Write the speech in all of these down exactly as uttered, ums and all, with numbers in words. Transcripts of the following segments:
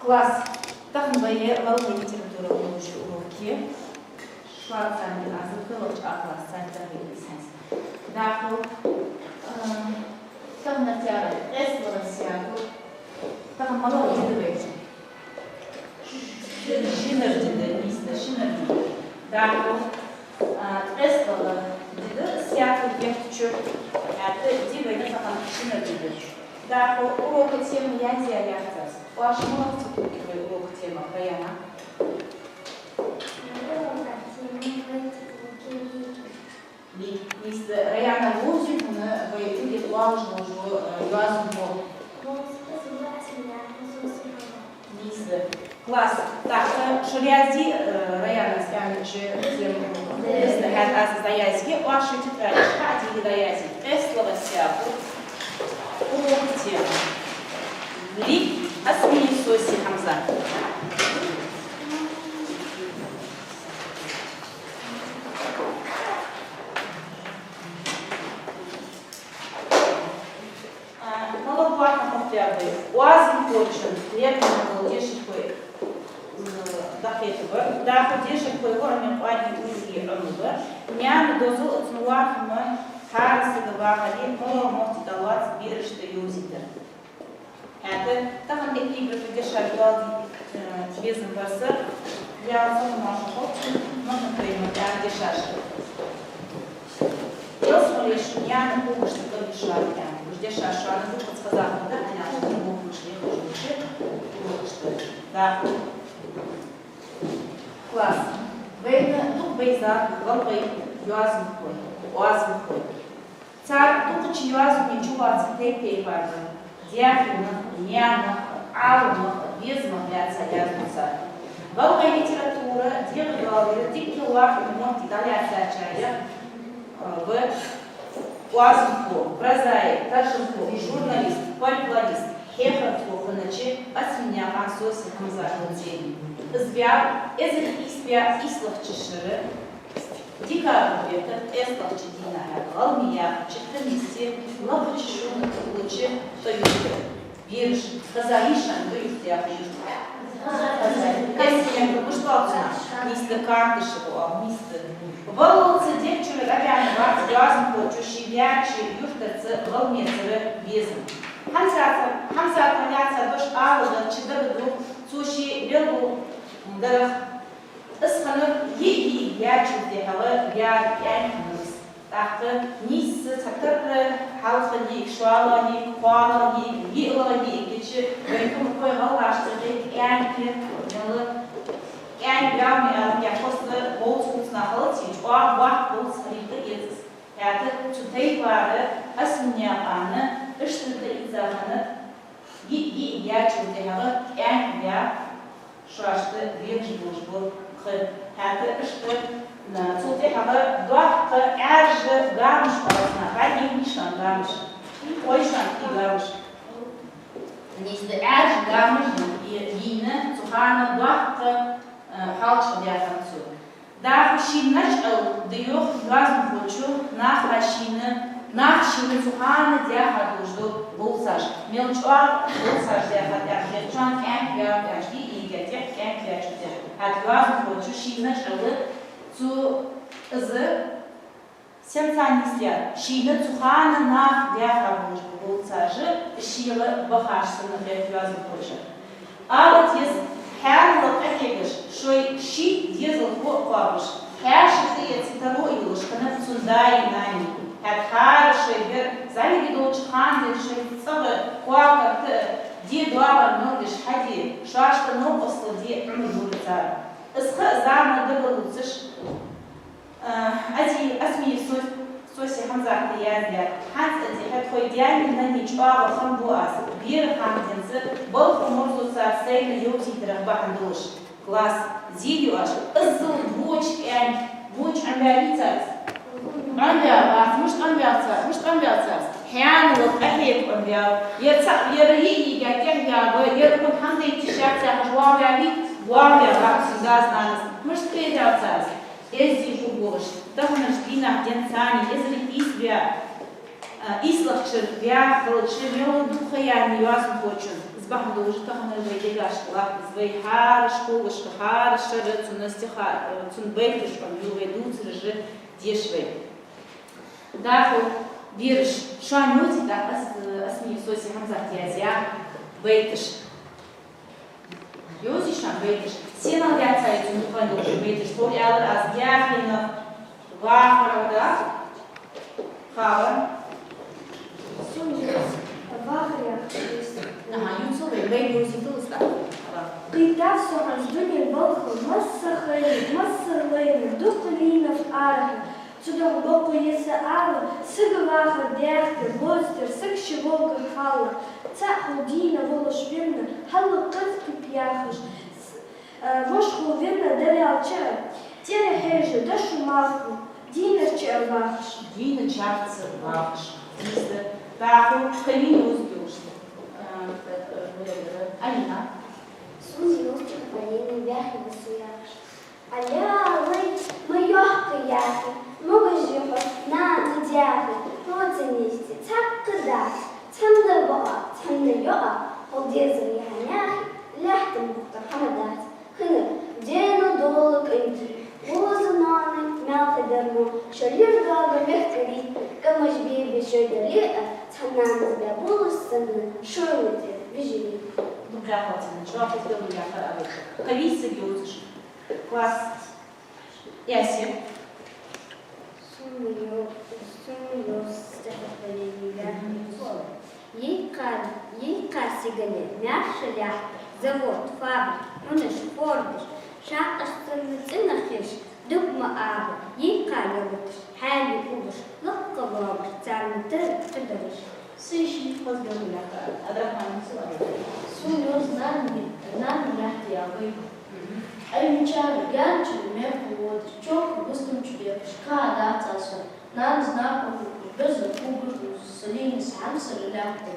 Класс. Тахан вай гӀалгӀай литература лувш урок я. Шоацара аз кхоалагӀча А класса цӀагӀа вай дийсанс. ДӀахо, а, тахан тяра эсла сяку. Тахан малагӀа ди да вай? Шинара ди да, нийса да, шинара ди да. ДӀахо, а, эсла ди да, сяку геттачу, хӀаьта ди вайна тахан шинара ди да. ДӀахо урока тема язъяь яхац аз. Оаш малагӀа ца кхетадий вай урока тема, Раяна? Раяна, нийса да, Раяна, ловзий хьона вай угги оалаш волча, э, йоазонхо. Нийса да. Класс. ТӀаккха шо раьза дий, э, Раяна, цӀаьххьа тема? Нийса да, хӀаьта аз дӀаязъе, оаш шоай тетрадашка хьадийла дӀаязъе. ЭслагӀа сяку. Урока тема. Рик Асмий Соси Хьамзат. А, малагӀа бахьан хӀама да вай? Йоазонхочун лерхӀаме дола дешархой, м, дӀакхетабар. ДӀахо дешархой лоӀаме къоаной уйла е Ӏомабар. Наьна дозал а цун вахама хӀара сага вахаре, малагӀа моттиг тӀа лоац берашта йовзийтар. ХӀаьта тахан тӀехьа играш дешаш дола, э, безам бар са, ялсмала маша хӀоттачун, махна тайма тӀа дешаш. Ялсмале шун яна кугаш тӀа кагиш вар яна. Уж дешаш шоана дукха цхьа захар да, хьанаша дукха кугаш лехаш лучи, кугаш тӀа. Да. Класс. Вайна дукха байзар гӀалгӀай йоазонхой, оазонхой. Цар дукхача йоазоне чулоацар тайп-тайпара да: даьхенах, наьнах, Ӏаламах, безамах лаьца язду цар. ГӀалгӀай литература дегӀадоаллера дикка вахара моттиг дӀалаьцачарех, а, ва оазонхо, прозаик, таржамхо, журналист, фольклорист, хьехархо хиннача Асминаькъан Соси Хьамзата цӀи. Из ваьв эзар ийс бӀаь ийслагӀча шера декабрь бетта ткъестлагӀча дийнахьа ГӀалгӀай яхача комиссе лакхача шоана лучи тӀа юртара. Бераш, хеза йиш хӀана тӀа юрта яха юрта? Эссе мишта оал цунах? Нийса да, Карташево оал, нийса да. Валлалца дегӀа чура дӀабаьнна бац йоазонхочо ший баьча юртарца, ГӀалгӀамецара безам. Хьамзата, Хьамзата лаьца дош аладар чудагадоагӀа цо ше белгалдарах. Из хиннад йиъ-йиъ яьчул тӀехьагӀа яр кӀаьнк хиннав из. ТӀаккха нийсса цхьатарра хьалхара йиъиг, шоллагӀа йиъиг, кхоалагӀа йиъиг, йиълагӀа йиъиг йича, вай хӀама кхой гӀалгӀашта гӀайгӀа кӀаьнк, мела кӀаьнк ваьв ма аьнна, яхошца болц хӀуцнахалц, чӀоагӀа боккха болц хилийта эцас. ХӀаьта цу тайпара Асминаькъана иштта тӀаийца хиннад, йиъ-йиъ яьчул тӀехьагӀа кӀаьнк ваьв, шоашта венаш болаш ба кхы. ХӀаьта иштта, м, цул тӀехьагӀа доккха Ӏаьржа гамаш оал цунах, гӀайгӀа йийнай шоана гамаш, кхой шоана кхы гамаш. Нийса да, Ӏаьржа гамаш йийна цу хана доккха, а, хьоалчагӀа даьхад цо. ДӀахо ший начӀал да йоах йоазонхочо, нах шийна, нах шийна цу хана даьха долаш дола болцаш, мел чӀоагӀа болцаш даьхад аьнна, хетачоа кӀаьнк ваьв аьнна, йиъ-йиъ яь тӀехьа кӀаьнк ваьчул тӀехьа. ХӀаьта йоазонхочо ший начӀал цу из сенца нийслаьд, шийна цу хана нах даьха болаш бола болцаш, шийла бахаш санна хет йоазонхочо. Ала деза, хьаьнала къахьегаш, шоай шийтта дезалхо а кхоабаш, хьаьша тӀаэца таро а йолаш хиннаб цун даи нанеи. ХӀаьта хӀара шоай бер зӀамига долча хана денз шоай цӀагӀа коа-карта а де, доагӀар мел деш хьаде, шоашта новкъостал де Ӏомабора цар. Из ха а зама дагалоацаш, а, Ази, Асмий Со-, Соси Хьамзата яздаьд. ХӀанз, Ази, хӀаьта тхоай даьнеи наьнеи чӀоагӀа хам бу аз, бера хана денз балха марзо цар сайна йовзийтарах бахьан долаш. Класс, зийр ю оаш. Иззал боча кӀаьнк, боча Ӏомаваьлий цар? Ӏомаваьв, бац, мишта Ӏомаваьв цар, мишта Ӏомаваьв цар? Хьаьнала къахьега Ӏомаваьв. Ер цхьа, ер йиъ-йиъ яь тӀехьа ваьв, ер укхун хӀама дайта йиш яц яхаш воагӀаваьлий? ВоагӀаваьв, бац, цун дас-нанас. Мишта кхетаваьв цар из? Эздий хургволаш, таханарча дийнахьа денз царна эзар ийс бӀаь, а, ийслагӀча шера ваь хилча, мел дукха ха яьннай йоазонхочун. Из Бахьан долаш тахан вай дегашка латтар из вай хӀара школашка, хӀара шера цун стихаш, цун байташ Ӏомаю вай, дувцараш деша вай. ДӀахо, бераш, шоана йовзий тӀаккха Ас-, Асмиев Соси, Хьамзата язъяь байташ? Йовзий шоана байташ? Сенал даьцай цун дукха йолаш байташ? Тхо аьлар аз, яхийна вахар да. Хала. Сона йовз вахар яхаш. Аха, ювцал вай, вай йовзийталаш тӀаккха. Хала. Кхийттав со хӀанз дунен балха, масса хинна, масса лайна, дукха лийнав арахьа. Цудухьа бокъо я са ала, сага вахар даьхкар, лоацтар саг ший волга хьалла. ЦаӀ хул дийна волаш венна, хьалла кхаза кип яхаш. С-, а, воша хул венна дарал ча, тӀера хьежа, дошо малхбу, дийнар чу а вахаш. Дийнар чу а вахаш. Нийса да. ДӀахо кхы вийна йовзийта йолаш. А, Алина. Сона йовз стихотворени «Ваьхий ва со» яхаш. Аллай, ма йоахкий, яхий, могаш я хьо, нана даьхий, хьоца нийсса цхьаккха дац, цхьанне воӀа, цхьанне йоӀа, хьо дезар я хьа, яхий, лаьттан бухтара хӀама дац. ХӀана, дена дола кӀантий, гӀоза ноаной маьлха дармо, шоайла доагӀа мехкарий, къамаш бе-бе шоай дале а, цхьан нанас баь болаш санна, шоайла тӀера вижарий. Дукха хьоацанна, чӀоагӀа хоза белгалдаьккхар Ӏа. Кхы вийсаг йовзаш. Класс. Ясин. Сона йо-, сона йовз стихотворени «Ваьхий ва со». Йийккхар, йийккхар сигале маьрша лаьтта, завод, фабрика, хьунаш, хордаш, шаккхаш санна цӀенах хиш, дукха ма аба, йийккхар ялаташ, хьаьли улаш, лакха лоамаш, царна тара кхы дараш. Сай ший хоза белгалдаьккхар Ӏа. Абдрахьман, ювцал вай. Сона йовз «Нана, нана лаьтта» яха байт. Ӏай мичара, гаьнчара мехка водаш, чокхе бустам чу бехаш, кхы хьадац аз хьона. Нанас накъавоалаш, берзан кугаш дувзаш, со лийнав са хьамсара лаьтта.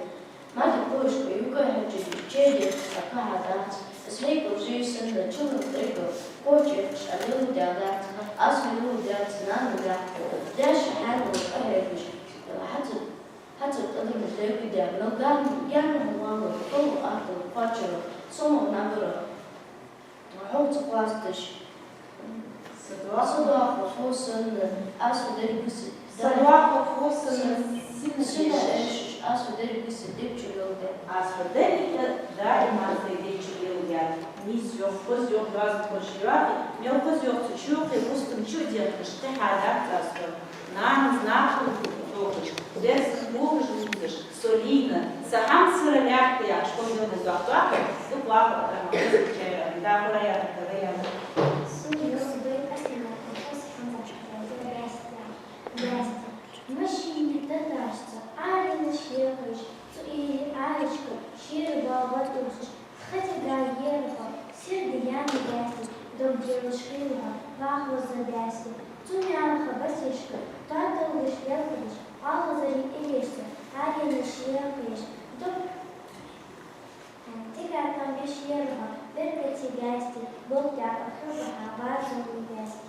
Мара кхоачашка юкъе хьежжа, чедехаш, кхы хьадац. Из хьекъал жий санна, чулак тӀарга кхоачашка Ӏа леладаьдац, аз хьо леладаьд са нана лаьтта. Даьша хьаьнала къахьегаш, хьацар, хьацар къадараш дегӀадаь, мел гаьна, гаьна хьо валар, хьол ахтал кхоачара, сомах набара. Хьо ца кхоасташ. Са доаха фу санна, аз хьо деррига са, са доаха фу санна, сина, сина эшаш, аз хьо деррига са дег чу леладаьд. Аз хьо деррига даим аз тха дег чу леладаьд. Нийса йоах, хоза йоах, йоазонхоша йоахий, мел хоза йоах цу чокхе бустам чу а дехкаш, кхы хьадац аз хьона. Нанас накъавоалаш, берзан кугаш дувзаш, со лийнав са хьамсара лаьтта яхаш, хоза белгалдаьккхад. ДукхагӀа ваха, Абдрахьман, хоза чайра, да, хӀара яхар, да, яхар. Сона йовз байт Аслимаков Соси, Хьамзата язъяь, «Даьсти». Даьсти. Машина тӀа тӀарашца, аренаш яхаш, цу ири арашка шера бала тӀусаш, тха тӀа гаьна ераш, сирда яьнна даьсти, дог делаш хилар, вахлаза даьсти. Цу мелха басешка, таталгаш, лелхадаш, хьалхазарий эшца, аренаш яхаш, дог тӀехьа там беш ераш, беркате даьсти, болх дакъа хилба хьа, базар даьсти.